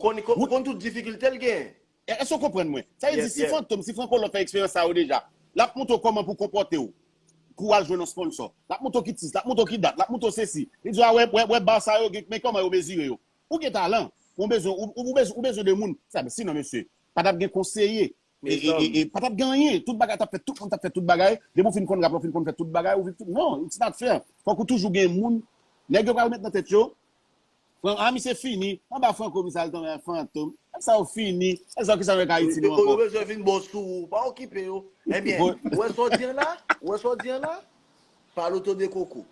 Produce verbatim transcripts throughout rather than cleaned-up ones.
konn, ou konn tout difikilte l genyen. Èske w konprann mwen? Sa vle di, si Fantom, si Franco Love fè eksperyans sa yo deja, l ap montre w kòman pou w konpòte w, pou w al jwenn yon sponsò. L ap montre w ki tis, l ap montre w ki dat, l ap montre w sesi. Li di w, a, wè, wè, wè ba sa yo, men kòman yo mezire yo. Ou gen talan, ou bezwen, ou, ou, ou bezwen, ou bezwen de moun. Sa, sinon, mesye, pa t ap gen konseye. E, e, e, e pa t ap gen anyen. Tout bagay t ap fèt, tout moun t ap fè tout bagay. Depi w fin konn rap, ou fin konn fè tout bagay, ou fin tout. Non, it's not fair. Fòk ou toujou gen moun. Nèg yo pral met nan tèt yo. Fran, a, misye fini. Anba Franco, misye al tonbe ak Fantom. Nèg sa yo fini. Nèg sa yo ki sa yo fè ak Ayiti nou ankò. Yo bezwen vin bon sou ou. Pa okipe yo. Ebyen, ou wè sa w di an la? Ou wè sa w di an la? Paloto de koko.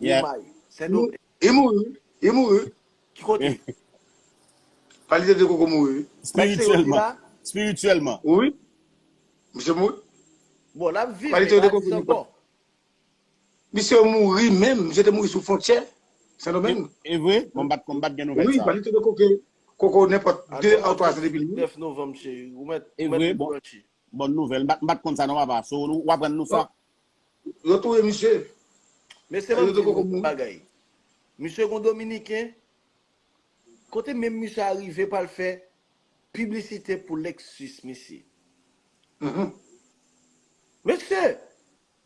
Yeah. Ou may. Sendomeng. Li mouri. Li mouri. Ki kote? Paloto de koko mouri. Spirityèlman. Spirityèlman. Wi. Misye mouri. Bon, l ap viv, li pa di ankò. Misye mouri menm, misye te mouri sou fwontyè Sendomeng. E vre? Bon, m pa t, m pa t gen nouvèl sa. Wi, pale de koke, koko nenpòt de a twa zan depi l mouri. Nèf novanm, cheri. Ou mèt, ou mèt blanchi. Bòn nouvèl. M pa t, m pa t konn sa non, papa. So, w aprann nou sa. Yo touye misye. Mesye, ban m di nou yon bagay. Misye gon Dominiken, kote menm misye a rive pral fè piblisite pou Lexus, mesye. Mesye,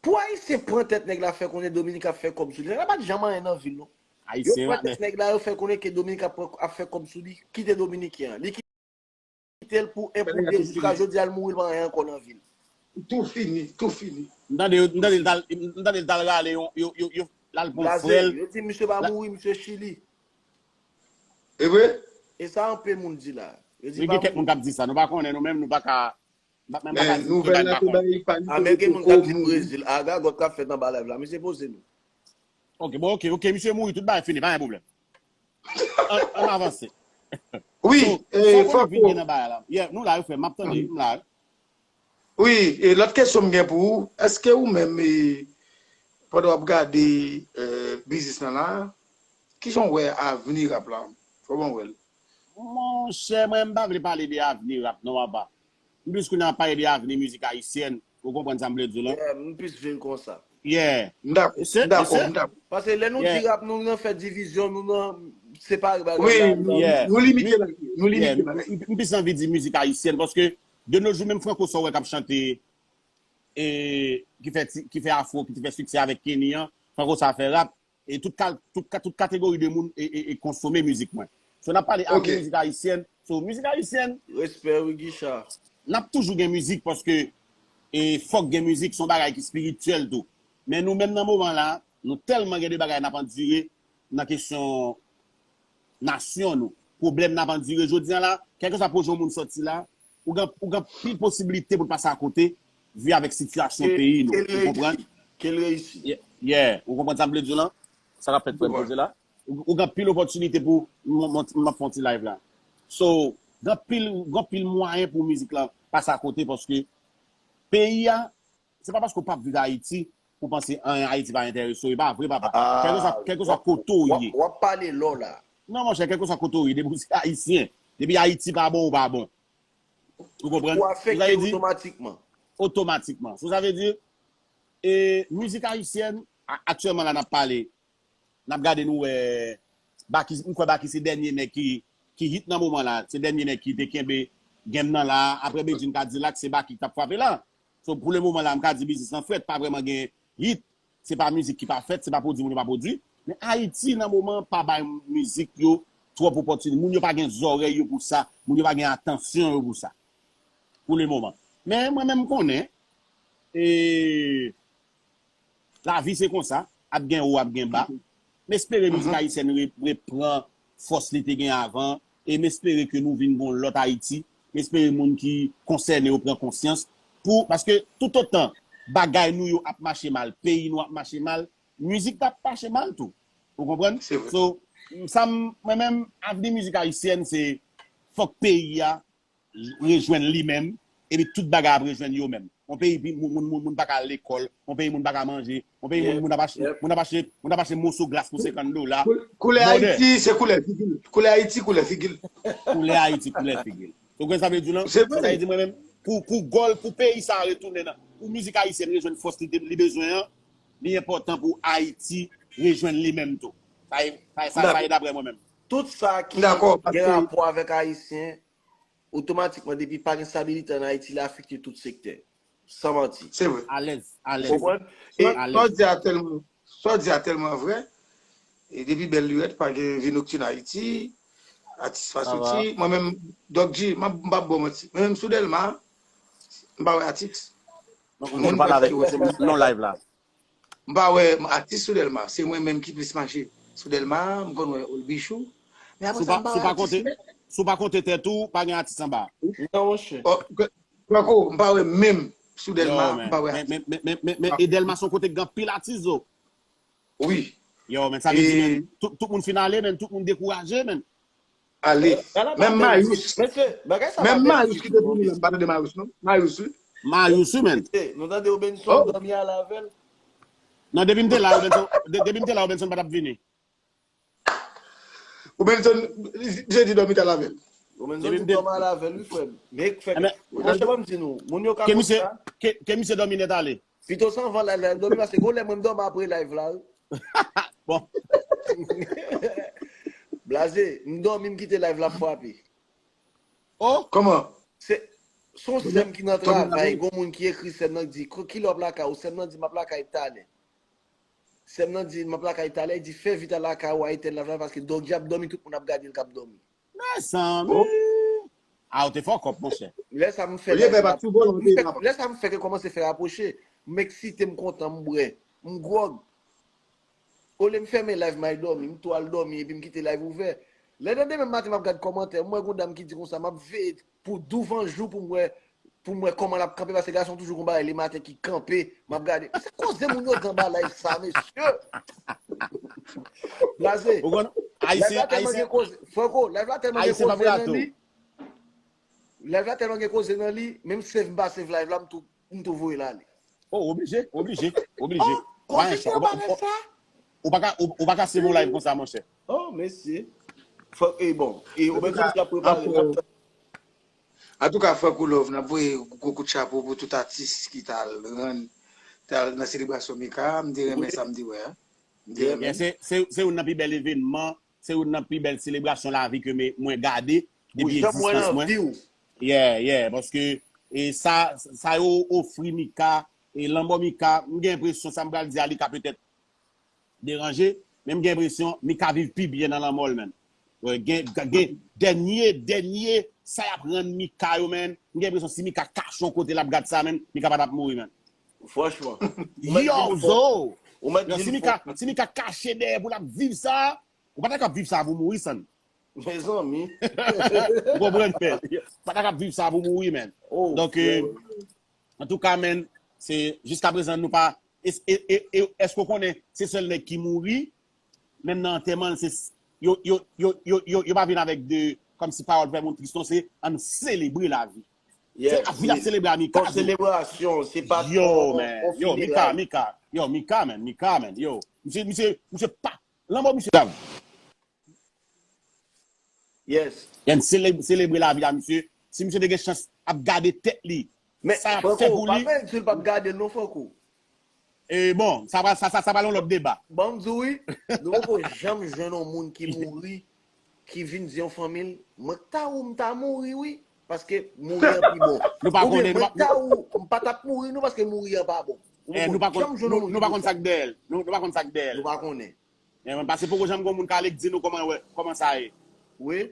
pou Ayisyen pran tèt nèg la fè konnen Dominik ap fè kòb sou li. Nèg la pa t janm anyen nan vi l, non. Yo pran tèt nèg la, yo fè konnen ke Dominik ap, ap fè kòb sou li. Kite Dominiken an. Li kite l pou enpoude jiska jodi a, l mouri, l pa anyen ankò nan vi l. Tou fini, tou fini. M tande, m tande l t al, m tande l t al rale yon, yo, yo, yo, l al pran frè l. Yo di misye pa mouri, misye Chili. E vre? E sa anpil moun di la. Yo di pa mouri. Gen kèk moun k ap di sa. Nou pa konnen, nou menm, nou pa ka, nou pa, nou pa ka di, nou pa ka konn. A, men gen moun k ap di Brezil. A, gagòt k ap fèt anba live la. Mesye, poze nou. Ok, bon, ok, ok, misye mouri, tout bagay fini, pa gen pwoblèm. Ann, ann avanse. Wi, so, e, fò nou vin gen nan bagay la. Yeah, nou la, yo fè, m ap tande, m la. Wi, e lòt kesyon m gen pou ou, èske ou menm, e, pandan w ap gade, e, biznis lan la, kijan w wè avni rap la? Kòman w wè l? Monchè, mwen, m pa vle pale de avni rap, non, papa. M plis kounye a pale de avni mizik ayisyèn. Ou konprann sa m vle di w lan? Yeah, m plis vle l konsa. Yeah. M dakò, m dakò, m dakò. Paske lè nou di rap, nou nan fè divizyon, nou nan separe bagay la. Wi, nou limite la. Nou limite la. M, m plis anvi di mizik ayisyèn, paske de nos jours, menm Franco sa w wè k ap chante, e, ki fè ti, ki fè afro, ki te fè siksè avèk Kenny an, Franco sa fè rap, e tout kal-, tout ka-, tout kategori de moun e, e, e konsome mizik mwen. So, n ap pale avni mizik ayisyèn. So, mizik ayisyèn, respè, wi, Guichard. N ap toujou gen mizik paske, e, fòk gen mizik, se yon bagay ki espirityèl tou. Men nou menm nan moman la, nou tèlman gen de bagay n ap andire nan kesyon nasyon nou, pwoblèm n ap andire jodi a la, kèlkeswa pwojè yon moun sòti la, ou gen, ou gen anpil posiblite pou l pase akote, vi avèk sitiyasyon peyi nou. Ou konprann? Ke l reyisi. Yeah, yeah. Ou konprann sa m vle di w lan? Sa k ap fèt frè m poze la? Ou, ou gen anpil opòtinite pou m, m, m ap fè yon ti live la. So, gen anpil, gen anpil mwayen pou mizik la pase akote paske peyi a, se pa paske w p ap viv Ayiti pou w panse anyen Ayiti pa enterese w. E pa vre, papa. Kèlkeswa, kèlkeswa kote w ye. W ap pale lò la. Non, monchè, kèlkeswa kote w ye, depi w se ayisyen, depi Ayiti pa bon, ou pa bon. Ou konprann? Ou afekte otomatikman. Otomatikman. So, sa vle di, e, mizik ayisyèn, a-, aktyèlman la n ap pale, n ap gade nou wè, Baky, m kwè Baky se dènye nèg ki, ki hit nan moman la, se dènye nèg ki te kenbe game nan la, apre Bedjine Kadilak, se Baky ki t ap frape la. So, pou le moman la, m ka di biznis lan frèt, pa vrèman gen hit, se pa mizik ki pa fèt, se pa pwodui moun yo pa pwodui. Men Ayiti, nan moman, pa bay mizik yo twòp opòtinite. Moun yo pa gen zòrèy yo pou sa, moun yo pa gen atansyon yo pou sa. Pou le moman. Men mwen menm m konnen, e, lavi se konsa, ap gen wo, ap gen ba. M espere mizik ayisyèn re-, repran fòs li te gen avan, e m espere ke nou vin gon lòt Ayiti. M espere moun ki konsène yo pran konsyans. Pou, paske toutotan bagay nou yo ap mache mal, peyi nou ap mache mal, mizik t ap mache mal tou. Ou konprann? Se vre. So, sa m, mwen menm, avni mizik ayisyèn, se fòk peyi a rejwenn li menm, epi tout bagay ap rejwenn yo menm. Yon peyi pi, moun, moun, moun, moun pa ka al lekòl, yon peyi moun pa ka manje, yon peyi moun, moun ap achte, moun ap achte, moun ap achte moso glas pou senkant dola. Koulè Ayiti, se koulè figi l. Koulè Ayiti, koulè figi l. Koulè Ayiti, koulè figi l. Ou konprann sa m vle di w lan? Se vre. Sa vle di mwen menm, pou, pou gòl, pou peyi sa a retounen nan, pou mizik ayisyèn rejwenn fòs li te, li bezwen an, li enpòtan pou Ayiti rejwenn li menm tou. Sa e, sa e, sa, sa e daprè mwen menm. Tout sa ki gen rapò avèk Ayisyen, otomatikman, depi pa gen stabilite ann Ayiti, li afekte tout sektè. San manti. Se vre. Alèz, alèz. Konprann? Sa w di a tèlman, sa w di a tèlman vrè. E depi bèl lirèt, pa gen vi noktin Ayiti, atis pa soti. Mwen menm, Doc G, m ap, m p ap ba w manti. Mwen menm sou Dèlma, m pa wè atis. Donk, moun pa la avèk mwen, se non live la. M pa wè atis sou Dèlma. Se mwen menm ki plis mache sou Dèlma. M konn wè Olbichou. Men apre sa, m pa wè atis. Si w pa konte tèt ou, pa gen atis anba. Non, monchè. Franco, m pa wè menm sou Dèlma, m pa wè atis. Men, men, men, men, men, e Dèlma se yon kote k gen anpil atis, zo. Wi. Yo, men sa vle di, men, tout, tout moun fin ale, men, tout moun dekouraje, men. Ale. Menm Mayous. Mesye, bagay sa Menm Mayous ki te vini, m pa tande Mayous, non? Mayous, wi. Mayous, wi, men. Nou tande Obenson dòmi al avè l. Non, depi m te la, Obenson, de- depi m te la, Obenson pa t ap vini. Obenson, je di dòmi t al avè l. Obenson di dòmi al avè l, wi, frè m. Men, fè, monchè, ban m di nou, moun yo ka konn sa. Ke misye dòmi nèt ale. Pito se anvan live la, dòmi pase gon lè mwen m dòmi apre live la, wi. Bon. Blaze, m dòmi, m kite live la, m frape. Oh! Kòman? Se se yon sè m ki nan travay, gon moun ki ekri sè m nan ki di, "Kilè w ap lakay ou?" Sè m nan di, "M ap lakay talè." Sè m nan di, "M ap lakay talè." Li di, "Fè vit al lakay ou, a etèn live la, paske Doc G ap dòmi, tout moun ap gade l k ap dòmi." Mezanmi. Ah, ou te fè kòb, monchè. Lè sa m fè live la, lè sa m fè ke kòmanse fè rapwoche, m eksite, m kontan, m bwè, m gwòg. Olye m fèmen live, m al dòmi, m tou al dòmi, epi m kite live ouvè. Lè nan demen maten, m ap gad kòmantè, m wè gon dam ki di konsa, m ap veye pou douvan jou pou m wè, pou m wè kòman l ap kanpe, paske gason toujou gon bagay lematen ki kanpe, m ap gade. Sa koze moun yo di anba live sa, mesye? Blaze. Live la tèlman gen koze. Franco, live la tèlman gen koze nan li. Live la tèlman gen koze nan li, menm save m pa save live la, m tou, m tou voye l ale. Oh, oblije, oblije, oblije. Koze ki anba live sa? Ou pa ka, ou, ou pa ka save yon live konsa, monchè. Oh, mesye. Fòk, e bon, e ou menm tou ap prepare. Antouka, Franco Love, n ap voye gwo kout chapo pou tout atis ki t al rann, t al nan selebrasyon Mika, m te renmen sa m te wè a. M te renmen. Se, se, se youn nan pi bèl evènman, se youn nan pi bèl selebrasyon lavi ke mwen gade depi egzistans mwen. Yeah, yeah, paske e sa, sa yo ofri Mika, e lanmò Mika, m gen enpresyon sa m pral di a li ka petèt deranje, men m gen enpresyon Mika viv pi byen nan lanmò l, menn. Gen, gen dènye, dènye, sa y ap rann Mika yo, menn. M gen enpresyon si Mika kache yon kote l ap gad sa, menn, Mika pa t ap mouri, menn. Franchman. Yo, zo! Yo, si Mika, si Mika kache dèyè pou l ap viv sa, ou pa ta ka ap viv sa pou mouri, San. Mezanmi. Ou konprann, menn? Ou pa ta ka ap viv sa pou mouri, menn. Donk, antouka, menn, se, jiskaprezan, nou pa, e, e, e, e, èske w konnen se sèl nèg ki mouri, menm nan antèman l, se, yo, yo, yo, yo, yo, yo pa vin avèk de, kòmsi pawòl fè moun tris, non, se ann selebre lavi. Se ap vin ap selebre a Mika. Selebrasyon, se pa yo, men, yo, Mika, Mika, yo, Mika, menn, Mika, menn, yo. Misye, misye, misye pa, lanmò misye grav. Yes. Ann selebre lavi a misye. Si misye te gen chans ap gade tèt li, sa y ap fè pou li. Men, Franco, pa fè di l p ap gade l non, Franco. E bon, sa pral, sa, sa, sa pral yon lòt deba. Ban m di w wi, nou poko janm jwenn yon moun ki mouri, ki vin di yon fanmi l, mwen ta ou m ta mouri wi, paske mouri an pi bon. Nou pa konnen, nou pa, mwen ta ou m pa t ap mouri non, paske mouri an pa bon. Nou pa konn, nou pa konn sa k dèyè l. Nou, nou pa konn sa k dèyè l. Nou pa konnen. Men, men, paske poko janm gon moun k ale k di nou kòman, kòman sa ye. Wi.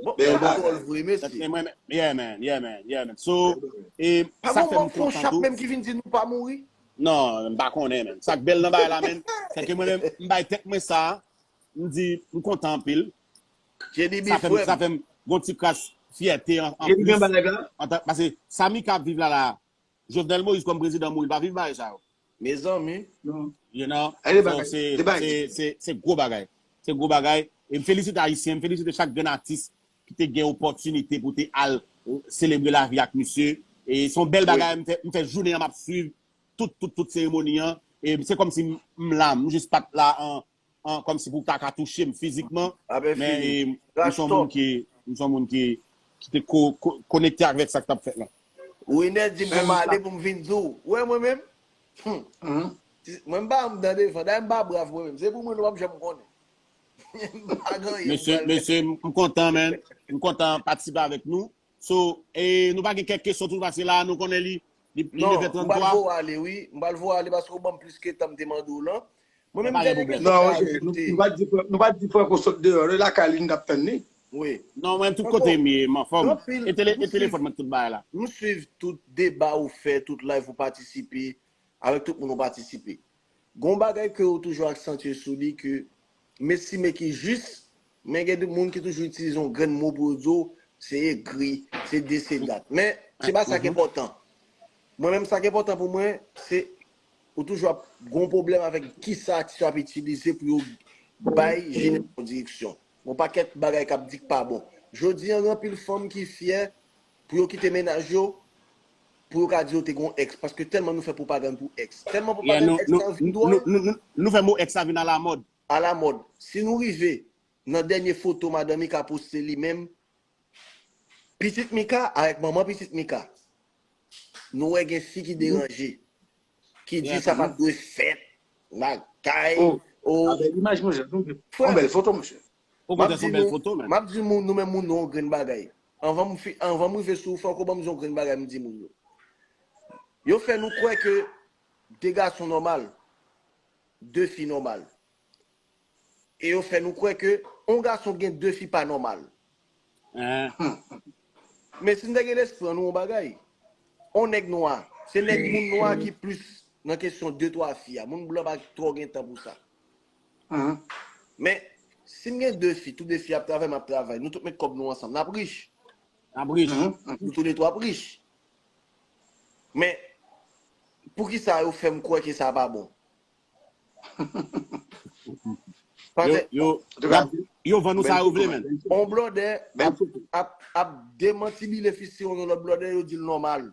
Bon, sa dwòl vre, mesye. Yeah, man, yeah, man, yeah, man. So, e sa fè m kontan tou. Menm ki vin di nou pa mouri. Non, m pa konnen, men. Sa k bèl nan bagay la, men, se ke mwen menm, m bay tèt mwen sa, m di, m kontan anpil. Sa fè m, sa fè m gon ti kras fyète an, an plis. Paske sa Mika ap viv la, la, Jovenel Moïse kòm prezidan mouri, l pa viv bagay sa yo. Mezanmi. You know? So, se, se, se, se gwo bagay. Se gwo bagay. E m felisite Ayisyen, m felisite chak grenn atis ki te gen opòtinite pou te al selebre lavi ak misye. E se yon bèl bagay, m fè, m fè jounen an m ap swiv tout, tout, tout seremoni an. E se kòmsi m, m la, m jis pa t la an, an, kòmsi pou ta ka touche m fizikman. Men, e, m se yon moun ki, m se yon moun ki, ki te ko-, ko-, konekte avèk sa k t ap fèt la. Winer di m pou m ale pou m vin di w. Ou wè mwen menm? Mwen m pa anndan devan. Dayè m pa brav mwen menm. Se pou mwen nou p ap janm konnen. M pa gen anyen pou m pral fè. Mesye, m kontan, man. M kontan patisipe avèk nou. So, e, nou pa gen kèk kesyon toujou pase la, nou konnen li, li, li Non, m pral nevè trannntwa. Voye ale, wi. M pral voye ale paske ou ban m plis ke tan m te mande w lan. Mwen menm, dènye kesyon m ta ajoute. Non, ok. Nou, nou pa di frè, nou pa di Franco sot deyò, li lakay li, n ap tann li. Wi. Non, mwen, tout kote m ye, m anfòm. E tele-, e telefòn mwen, tout bagay la. M swiv tout deba ou fè, tout live ou patisipe, avèk tout moun ou patisipe. Gon bagay ke ou toujou aksantye sou li ke m estime ki jis, men gen de moun ki toujou itilize yon grenn mo pou yo di w se egri, se de, se dat. Men se pa sa ki enpòtan. Mwen menm, sa ki enpòtan pou mwen, se ou toujou ap gon pwoblèm avèk kisa atis yo ap itilize pou yo bay jenès yon direksyon. Gon pakèt bagay k ap di k pa bon. Jodi an, gen anpil fanm ki fyè pou yo kite mennaj yo, pou yo ka di yo te gon ex, paske tèlman nou fè pwopagann pou ex. Tèlman pwopagann ex lan vin dwòl. Nou, nou, nou, nou fè mo ex la vin alamòd. Alamòd. Si nou rive nan dènye foto madan Mika poste li menm, pitit Mika avèk manman pitit Mika, nou wè gen fi ki deranje, ki di sa pa t dwe fèt, bagay, oh, avèk imaj, monchè, yon bèl foto, monchè. Okontrè, se yon bèl foto, men. M ap di moun, nou menm moun, nou yon grenn bagay. Anvan m fi-, anvan m rive sou ou, fòk ou ban m yon grenn bagay, m di moun yo. Yo fè nou kwè ke de gason nòmal, de fi nòmal. E yo fè nou kwè ke yon gason gen de fi pa nòmal. Men si n te gen lespri an nou, yon bagay. Yon nèg nwa, se nèg moun nwa ki plis nan kesyon de twa fi a. Moun blan pa twò gen tan pou sa. Men si m gen de fi, tou de fi ap travay, m ap travay, nou tout met kòb nou ansanm, n ap rich. N ap rich. Nou tou de twa ap rich. Men poukisa yo fè m kwè ke sa pa bon? Yo, yo, y ap, yo vann nou sa yo vle, men. On blòdè ap, ap, ap demantibile fistiyonn yon lòt blòdè, yo di l nòmal.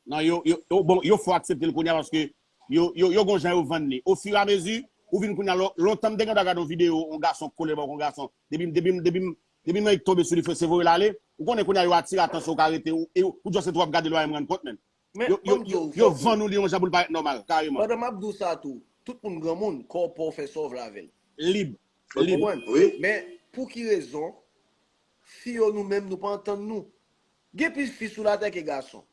Non, yo, yo, yo, bon, yo fò aksepte l kounye a paske yo, yo, yo gon jan yo vann li. Ofiramezi, ou vin kounye a, lon-, lontan m te gen dwa gade yon videyo, yon gason kole bò, yon gason. Depi, depi, depi, depi m tonbe sou li, se voye l ale. Ou konnen kounye a yo atire atansyon, ou ka rete, ou, e ou, ou just ret w ap gade lwa, m rann kont, men. Men, yo, yo, ban m di w, yo vann ou li yon jan pou l parèt nòmal, kareman. Pandan m ap di w sa tou, tout moun granmoun, kò w pa w fè sa w vle avè l. Lib. Ou konprann? Men, pou ki rezon, fi yo nou menm, nou pa antann nou? Gen plis fi sou latè ke gason.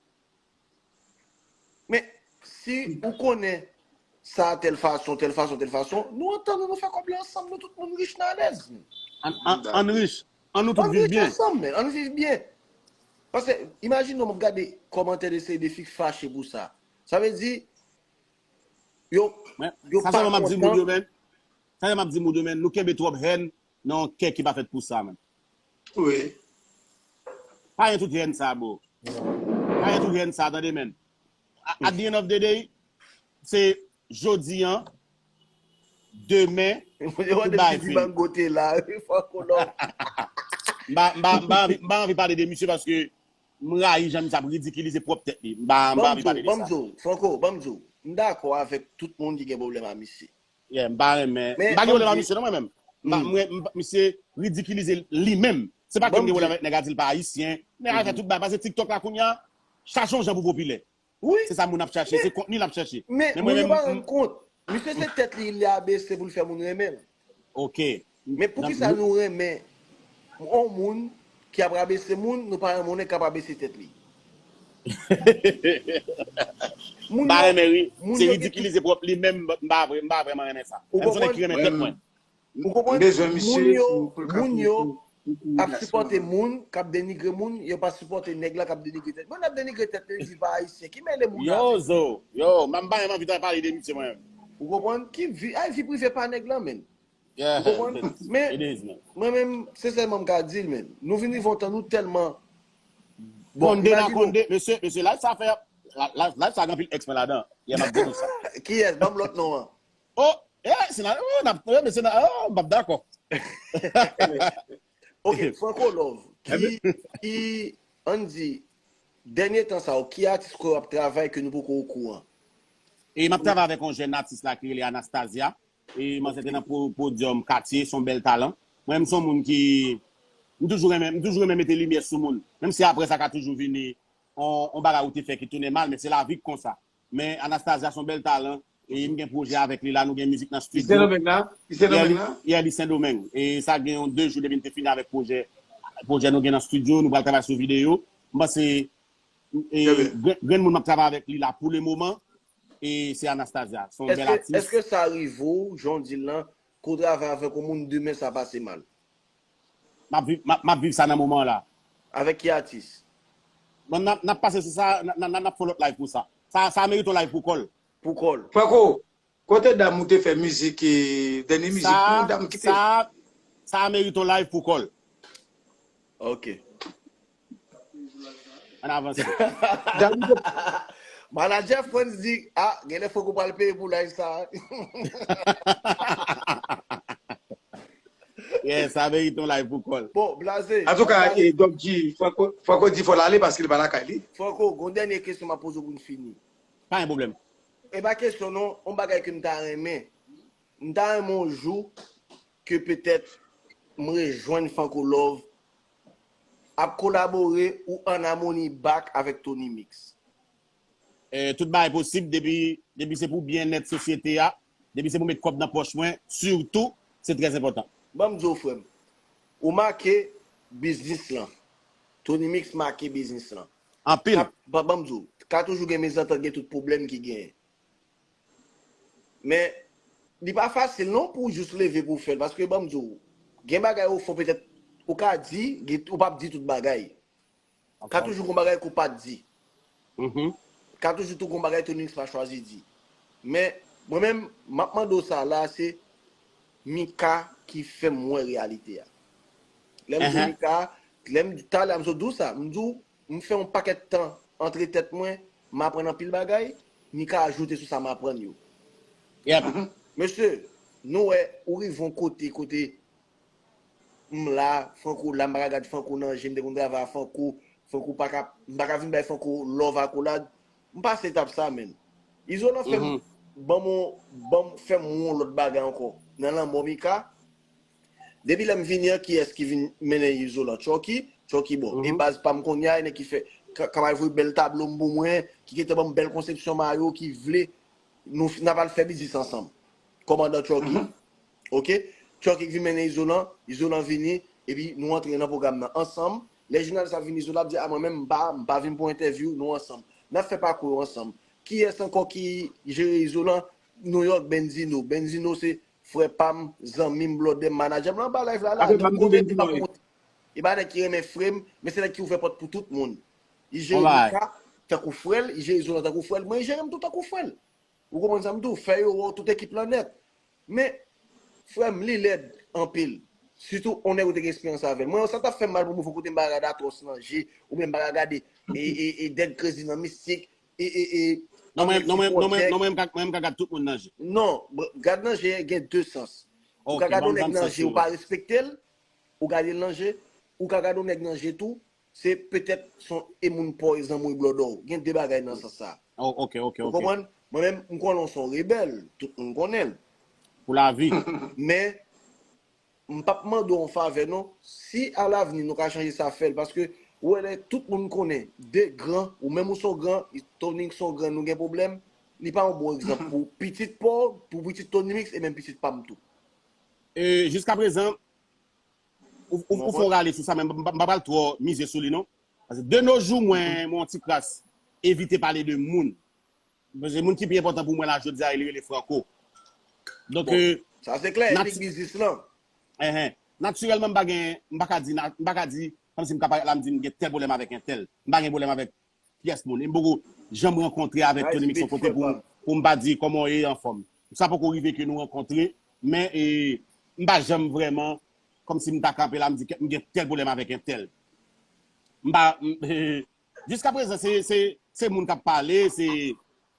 Men, si ou konnen sa tèl fason, tèl fason, tèl fason, nou antann nou, nou fè kòb la ansanm, nou tout moun rich, n alèz. Ann, ann, ann rich. Ann nou tout viv byen. Ann rich ansanm, men. Ann viv byen. Paske, imajine w, m ap gade kòmantè de seri de fi k fache pou sa. Sa vle di, yo, yo pa kontan. Sa sèlman m ap di moun yo, men. Sa sèlman m ap di moun yo, men. Nou kenbe twòp hèn nan yon kè ki pa fèt pou sa, men. Wi. Pa gen tout hèn sa, bro. Pa gen tout hèn sa, tande, men. A-, at the end of the day, se jodi an, demen, tout bagay fini. M pa, m pa, m pa anvi, m pa anvi pale de misye paske m rayi jan misye ap ridikilize pwòp tèt li. M pa, m pa anvi pale de sa. Ban m di w, Franco, ban m di w, m dakò avèk tout moun ki gen pwoblèm a misye. Yeah, m pa renmen. M pa gen pwoblèm a misye non, mwen menm. M pa, mwen, m pa, misye ridikilize li menm. Se pa ke m gen pwoblèm avèk nèg a di l pa ayisyen. Nèg a fè tout bagay. Pase TikTok la kounye a, chache yon jan pou popilè. Wi. Se sa moun ap chache, se kontni l ap chache. Men moun yo pa rann kont. Misye se tèt li, li abese pou l fè moun renmen l. Ok. Men poukisa nou renmen yon moun ki ap rabese moun, nou pa renmen yon nèg k ap rabese tèt li? M pa renmen ri. Se ridikilize pwòp li menm, m pa vre, m pa vrèman renmen sa. Menm si yon nèg ki renmen tèt mwen. Ou konprann? Moun yo, moun yo ap sipòte moun k ap denigre moun, yo pa sipòte nèg la k ap denigre tèt. Moun ap denigre tèt li, di pa ayisyen. Ki mele moun avè? Yo, Zo, yo, m pa, m pa menm anvi pale de misye mwen menm. Ou konprann? Ki vi, ay, vi prive pa nèg la, menm. Ou konprann? Men, mwen menm, sensèman, m ka di l, men. Nou vin rive yon tan, nou tèlman. Bon, Konde na imajine w. Konde, mesye, mesye, live sa fè, la, la, live sa gen anpil ex mwen ladan. Yè, m ap di nou sa. Kiyès? Ban m lòt non an. Oh, eh, se na, oh, n ap, eh, mesye, na, oh, m p ap dakò. Ok, Franco Love, ki, ki, ann di, dènye tan sa yo, ki atis kwè w ap travay ke nou poko okouran? E m ap travay avèk yon jèn atis la ki rele Anastasia. E manzè te nan po-, podyòm Katye, se yon bèl talan. Mwen menm, se yon moun ki, m toujou renmen, m toujou renmen mete limyè sou moun. Menm si apre sa ka toujou vini, on, on bagay ou te fè ki tounen mal, men se lavi k konsa. Men Anastasia se yon bèl talan. E m gen pwojè avèk li la, nou gen mizik nan estidyo. Li Sendomeng la? Li Sendomeng la? Yeah, li Sendomeng. E sa gen yon de jou depi n te fini avèk pwojè, pwojè nou gen nan estidyo, nou pral travay sou videyo. M panse, e, grenn, grenn moun m ap travay avèk li la pou le moman, e se Anastasia. Se yon bèl atis. Èske sa rive w, jan w di l lan, ke w travay avèk yon moun, demen sa pase mal? M ap viv, m ap, m ap viv sa nan moman an la. Avèk ki atis? Bon, n ap, n ap pase sou sa, n ap, n ap, n ap fè lòt live pou sa. Sa, sa merite yon live pou kò l. Pou kò l. Franco, kote dam ou te fè mizik, e, dènye mizik pou dam ki te... Sa, sa merite yon live pou kò l. Ok. Ann avanse. Dam ou te... Manadjè Frantz di, ah, genlè Franco pral peye pou live sa. Yeah, sa merite yon live pou kò l. Bon, Blaze. Antouka, e, Doc G, Franco, Franco di fò l ale paske li pa lakay li. Franco, gon dènye kesyon m ap poze w pou n fini. Pa gen pwoblèm. E pa kesyon non, yon bagay ke m ta renmen. M ta renmen yon jou ke petèt m rejwenn Franco Love ap kolabore ou an amoni back avèk Tony Mix. Eh, tout bagay posib depi, depi se pou byennèt sosyete a, depi se pou met kòb nan pòch mwen, sitou, se trè enpòtan. Ban m di w, frè m, ou make biznis lan. Tony Mix make biznis lan. Anpil. Ka, ban, ban m di w, ka toujou gen mezantant, gen tout pwoblèm ki genyen. Men, li pa fasil non pou w jis leve pou w fè l, paske ban m di w, gen bagay ou fè petèt, ou ka di, gen, ou p ap di tout bagay. Ka toujou gon bagay ke w pa t di. Ka toujou tou gon bagay Tony Mix pa chwazi di. Men, mwen menm, m ap mande w sa la, se Mika ki fè m wè reyalite a. Lè m di Mika, lè m, talè a m sot di w sa, m di w, m fè yon pakèt tan antre tèt mwen, m aprann anpil bagay, Mika ajoute sou sa m aprann yo. Mesye, nou wè, ou rive yon kote, kote m la, Franco la, m pa ka gad Franco nan je, m te konn travay ak Franco, Franco pa ka, m pa ka vin bay Franco love akolad. M pase etap sa, menn. Izolan fè m, ban m, ban m, fè m yon lòt bagay ankò. Nan lanmò Mika, depi lè m vini an, kiyès ki vin mennen Izolan? Chucky, Chucky, bon. E baz pa m kounye a, e nèg ki fè, ka, ka voye bèl tablo m pou mwen, ki gentan ban m bèl konsepsyon mayo, ki vle nou, n ap al fè biznis ansanm. Kòmandan Chucky. Ok? Chucky k vin mennen Izolan, Izolan vini, epi nou antre nan pwogram nan ansanm. Lè jounalis ap vini, Izolan ap di, a, mwen menm, m pa, m pa vin pou entèvyou, nou ansanm. N ap fè pakou yo ansanm. Kiyès ankò ki jere Izolan? Nouyòk, Benzino. Benzino se frè pa m, zanmi m, blòdè m, manadjè m. L anba live la, la, li pa kote, li pa pou monte. E pa nèg ki renmen frè m, men se nèg ki ouvè pòt pou tout moun. Li jere Mika tankou frè l, li jere Izolan tankou frè l, mwen, li jere m tou tankou frè l. Ou konprann sa m di w? Fè yo wè w tout ekip lan nèt. Men, frè m, li lèd anpil. Sitou, yon nèg ou te gen esperyans avè l. Mwen, sa t ap fè m mal pou mwen, fò kote m pa ka gade Atwòs nan je, oubyen m pa ka gade, e, e, e, Dead Crazy nan Mistik, e, e, e, non, mwen, non, mwen, non, mwen, non, mwen, m ka, mwen, m ka gade tout moun nan je. Non, gad nan je, gen de sans. Ou ka gade yon nèg nan je, ou pa respekte l, ou gade l nan je, ou ka gade yon nèg nan je tou, se petèt se yon e moun pa w, e zanmi w, e blòdò w. Gen de bagay nan sans sa. Oh, ok, ok, ok. Ou konprann? Mwen menm, m konnen w se yon rebèl, tout moun konnen l. Pou lavi. Men, m p ap mande w yon favè non. Si alavni nou ka chanje sa, fè l, paske ou wè lè tout moun konnen de gran, ou menm ou se yon gran, Tony se yon gran, nou gen pwoblèm, li pa yon bon egzanp pou pitit pa w, pou pitit Tony Mix e menm pitit pa m tou. E jiskaprezan, ou, ou, ou fè yon rale sou sa, men m pa, m pa pral twò mize sou li non. Paske de nos jours, mwen, mwen yon ti kras evite pale de moun. Paske moun ki pi enpòtan pou mwen la, jodi a, li rele Franco. Donk, bon, euh, sa se klè, nati-, etnik biznis lan. Enhen. Natirèlman, m pa gen, m pa ka di, na-, m pa ka di, kòmsi m ka parèt la, m di m gen tèl pwoblèm avèk entèl. M pa gen pwoblèm avèk pyès moun. E m poko janm rankontre avèk Tony Mix yon kote pou, pou m pa di kòman w ye, anfòm. Sa poko rive ke nou rankontre, men, e, m pa janm vrèman, kòmsi m ta kanpe la, m di ke m gen tèl pwoblèm avèk entèl. M pa, m, e, jiskaprezan, se, se, se moun k ap pale, se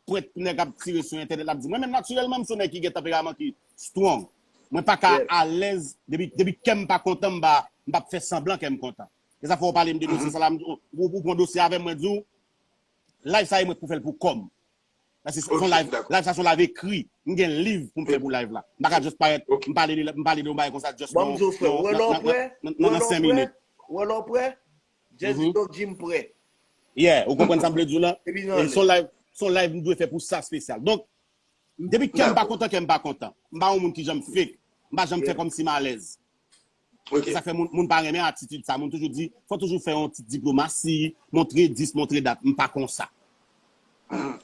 pwent nèg ap tire sou entènèt la ap di. Mwen menm, natirèlman, m se yon nèg ki gen tanperaman ki strong. Mwen pa ka alèz, depi, depi kè m pa kontan, m pa, m p ap fè sanblan kè m kontan. E sa fè w pale m de dosye sa la, m di, ou, ou, ou pran dosye avè m, mwen di w, live sa e mwen k pou fè l pou kò m. Paske se yon live, live sa se yon live ekri. M gen liv pou m fè pou live la. M pa ka just parèt, m pale de, m pale de yon bagay konsa, just nan, nan, nan, nan, nan, nan senk minit. Wè lè w prè, Jazzy Doc Jim prè. Yeah, ou konprann sa m vle di w lan? E se yon live, se yon live m dwe fè pou sa espesyal. Donk, Depi kè m pa kontan, kè m pa kontan. M pa yon moun ki janm fake. M pa janm fè kòmsi m alèz. E sa fè moun, moun pa renmen atitid sa. Moun toujou di, fò toujou fè yon ti diplomasi, montre dis, montre dat. M pa konsa.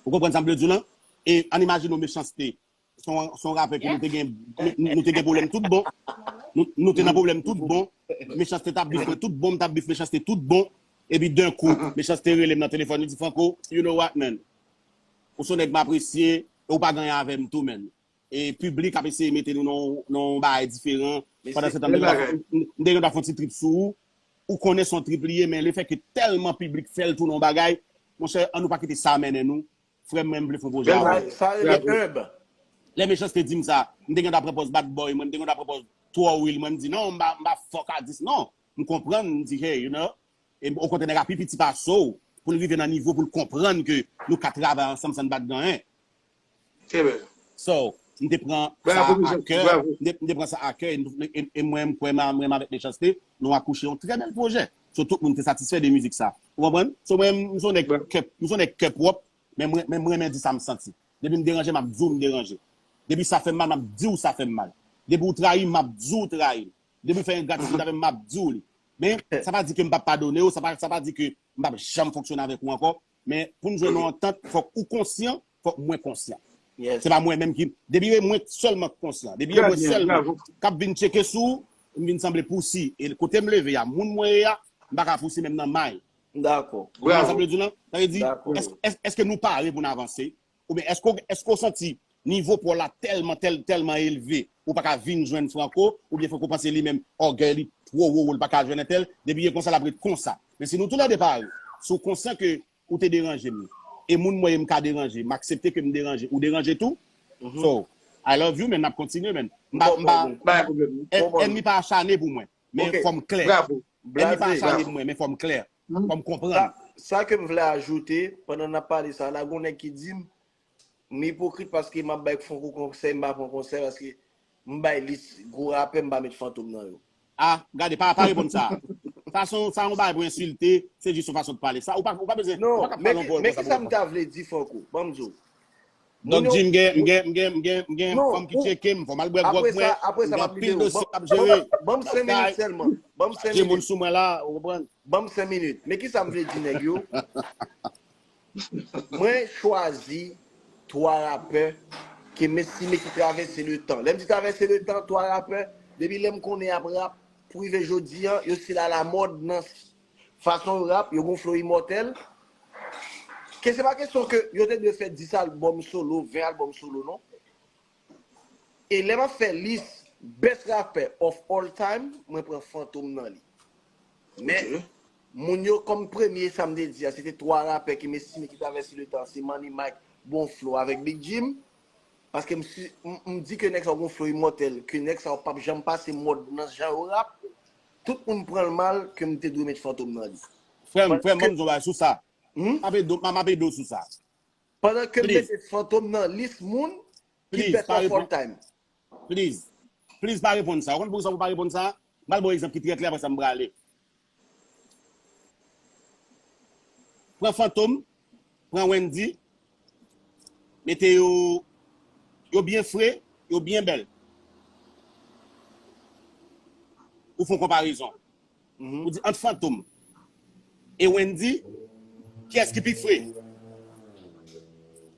Ou konprann sa m vle di w lan? E ann imajine w Mechanste. Se yon, se yon rapè ke nou te gen, nou, nou te gen pwoblèm tout bon. Nou, nou te nan pwoblèm tout bon. Mechanste t ap bif mwen tout bon, m t ap bif Mechanste tout bon. Epi d'un coup, Mechanste rele m nan telefòn, li di, Franco, you know what, man? Ou se yon nèg m apresye, e ou pa gen anyen avè m tou, man. E piblik ap eseye mete nou nan, nan yon bagay diferan. Pandan se tan, m te gen dwa fè yon ti trip sou ou. Ou konnen se yon trip li ye, men lefètke tèlman piblik fè l tounen yon bagay, monchè, ann nou pa kite sa mennen nou. Frè m, mwen, m vle fè yon pwojè avè w. Sa rele humble. Lè Mechanste di m sa, m te gen dwa pran pòz bad boy, mwen, m te gen dwa pran pòz twò real, mwen, m di, non, m pa, m pa fòk a dis, non. M konprann, m di, hey, you know. E okontrè, nèg la pi piti pase w, pou l rive nan nivo, pou l konprann ke nou ka travay ansanm san n pa t gen anyen. So, m te pran sa a kè, m te, m te pran sa a kè, e, e, e mwen, m kwè, mwen avèk Mechanste, nou akouche yon trè bèl pwojè. So, tout moun te satisfè de mizik sa. Ou konprann? So, mwen, m se yon nèg kè, m se yon nèg kè pwòp, men mwen, men mwen renmen di sa m santi. Depi m deranje, m ap di w m deranje. Depi sa fè m mal, m ap di w sa fè m mal. Depi w trayi m, m ap di w trayi m. Depi w fè engratisyon avè m, m ap di w li. Men, sa pa di ke m p ap padone w, sa pa, sa pa di ke m p ap janm fonksyone avèk ou ankò. Men, pou n jwenn yon antant, fòk ou konsyan, fòk mwen konsyan. Se pa mwen menm ki, depi e mwen sèlman k konsyan. Depi e mwen sèlman k ap vin tcheke sou ou, m vin sanble pousi. E kote m leve a, moun mwen ye a, m pa ka pousi menm nan may. Dakò. Ou konprann sa m vle di w lan? Sa vle di, èske, èske nou pare pou n avanse? Oubyen èske, èske w santi nivo pa w la tèlman, tèl, tèlman elve, ou pa ka vin jwenn Franco, oubyen Franco panse li menm, ògèy li two wo, wo, l pa ka jwenn entèl, depi e konsa, l ap ret konsa. Men si nou toulède pare, si w konsyan ke ou te deranje m, e moun mwen ye m ka deranje, m aksepte ke m deranje, ou deranje tou. So, I love you, men n ap kontinye, men. M pa, m pa, ènmi pa achane pou mwen, men fò m klè. Ènmi pa achane pou mwen, men fò m klè. Fò m konprann. Sa, sa ke m vle ajoute, pandan n ap pale sa la, gon nèg ki di m, m ipokrit paske m ap bay Franco konsèy, m pa pran konsèy paske m bay lis gwo rapè, m pa met Fantom nan yo. Ah, gade, pa, pa reponn sa. Sa se yon, sa yon bagay pou ensilte, se jis yon fason de pale. Sa, ou pa, ou pa bezwen, ou pa ka pale yon pawòl konsa pou reponn. Non, men, men ki sa m ta vle di Franco? Ban m di w. Donk, Jim, m gen, m gen, m gen, m gen, m gen fanm ki tcheke m, fò m al bwè gwòg mwen, m gen anpil dosye m ap jere. Ban m senk minit sèlman. Ban m senk minit. Gen moun sou mwen la, ou konprann? Ban m senk minit. Men ki sa m vle di nèg yo? Mwen chwazi twa rapè ke m estime ki travèse letan. Lè m di travèse letan, twa rapè, depi lè m konnen y ap rap, pou rive jodi a, yo still alamòd nan fason yo rap, yo gon flow imòtèl. Ke se pa kesyon ke yo te dwe fè dis albòm solo, ven albòm solo, non. E lè m ap fè lis best rapper of all time, mwen pran Fantom nan li. Men, moun yo kòm premye, sa m te di a, se te twa rapè ke m estime ki travèse letan, se Money Mike, Bon Flow avèk Big Jim. Paske m si, m, m di ke nèg sa yo gon flow imòtèl, ke nèg sa yo p ap janm pase mòd nan jan yo rap. Tout moun pran l mal ke m te dwe met Fantom nan li. Frè m, frè m, ban m di w bagay sou sa. M ap ede w, m ap ede w sou sa. Pandan ke m mete Fantom nan lis moun ki best of all time. Please. Please, pa reponn sa. Ou konn poukisa pou pa reponn sa? M pral ba w egzanp ki trè klè, apre sa m prale. Pran Fantom, pran Wendy, mete yo, yo byen fre, yo byen bèl. Ou fè yon konparezon. Ou di ant Fantom e Wendy, kiyès ki pi fre?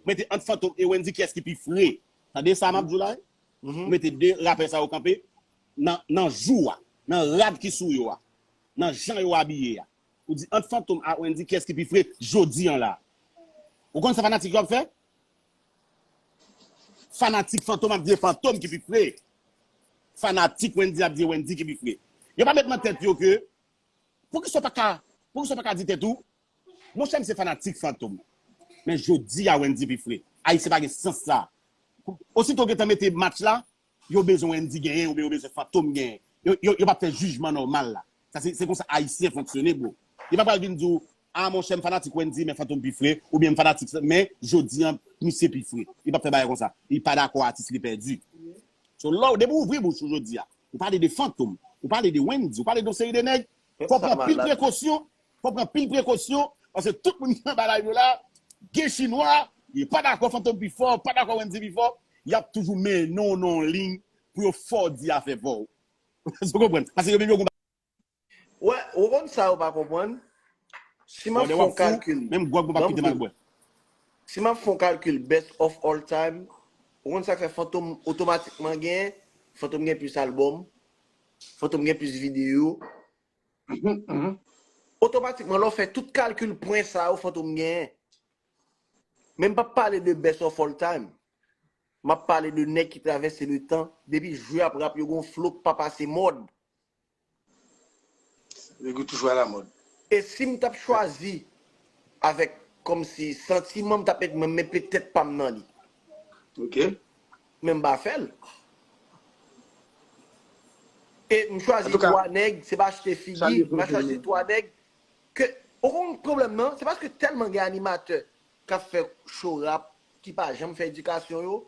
Mete ant Fantom e Wendy, kiyès ki pi fre? Tande sa m ap di w la, wi? Ou mete de rapè sa yo kanpe nan, nan jou a, nan rad ki sou yo a, nan jan yo abiye a. Ou di ant Fantom ak Wendy, kiyès ki pi fre jodi an la? Ou konn sa fanatik yo ap fè? Fanatik Fantom ap di e Fantom ki pi fre. Fanatik Wendy ap di e Wendy ki pi fre. Yo pa met nan tèt yo ke, poukisa w pa ka, poukisa w pa ka di tèt ou, monchè, m se fanatik Fantom. Men jodi a Wendy pi fre. Ayisyen pa gen sans sa. Osito gentan mete match la, yo bezwen Wendy genyen oubyen yo bezwen Fantom genyen. Yo, yo, yo p ap fè jijman nòmal la. Sa se, se konsa Ayisyen fonksyone, bro. Li pa pral vin di w, a, monchè, m fanatik Wendy, men Fantom pi fre, oubyen m fanatik sa, men jodi an, misye pi fre. Li p ap fè bagay konsa. Li pa dakò atis li pèdi. So, lè w, depi w ouvri bouch ou jodi a, ou pale de Fantom, ou pale de Wendy, ou pale de yon seri de nèg, fò w pran pil prekosyon, fò w pran pil prekosyon, paske tout moun ki anba live yo la, gen chinwa, yo pa dakò Fantom pi fò, pa dakò Wendy pi fò, y ap toujou mennen w nan yon liy pou yo fè w di afè pa w. Ou konprann? Paske yo menm yo gon Wè, ou konn sa yo pa konprann? Si m ap fè yon kalkil, menm gwòg mwen p ap kite m al bwè. Si m ap fè yon kalkil best of all time, ou konn sa k fè Fantom otomatikman genyen? Fantom gen plis albòm, Fantom gen plis videyo. Otomatikman, lè w fè tout kalkil pwen sa yo, Fantom genyen. Men m p ap pale de best of all time. M ap pale de nèg ki travèse le tan. Depi jou ap rap, yo gon flow k pa pase mòd. Li toujou alamòd. E si m t ap chwazi avèk kòmsi santiman, m t ap met mwen men petèt pa m nan li. Ok. Men m pa fè l. E m chwazi twa nèg, se pa achte figi, m chwazi twa nèg ke, ou konn pwoblèm nan, se paske tèlman gen animatè k ap fè cho rap ki pa janm fè edikasyon yo,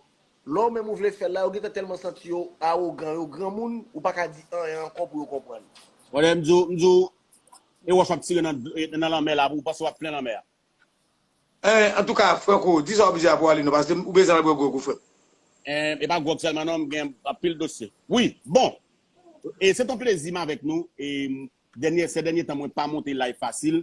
lè w menm ou vle fè l la, yo gentan tèlman santi yo awogan, yo granmoun, ou pa ka di anyen ankò pou yo konprann. Wè, m di w, m di w, e wòch w ap tire nan, nan lanmè la, ou panse w ap plen lanmè a. Eh, antouka, Franco, di sa w ap di a pou ale non, paske ou bezwen al bwè gwòg ou, frè m. Eh, e pa gwòg sèlman non, m gen anpil dosye. Wi, bon. E se ton plezi m avèk nou. E dènye, se dènye tan mwen pa monte live fasil.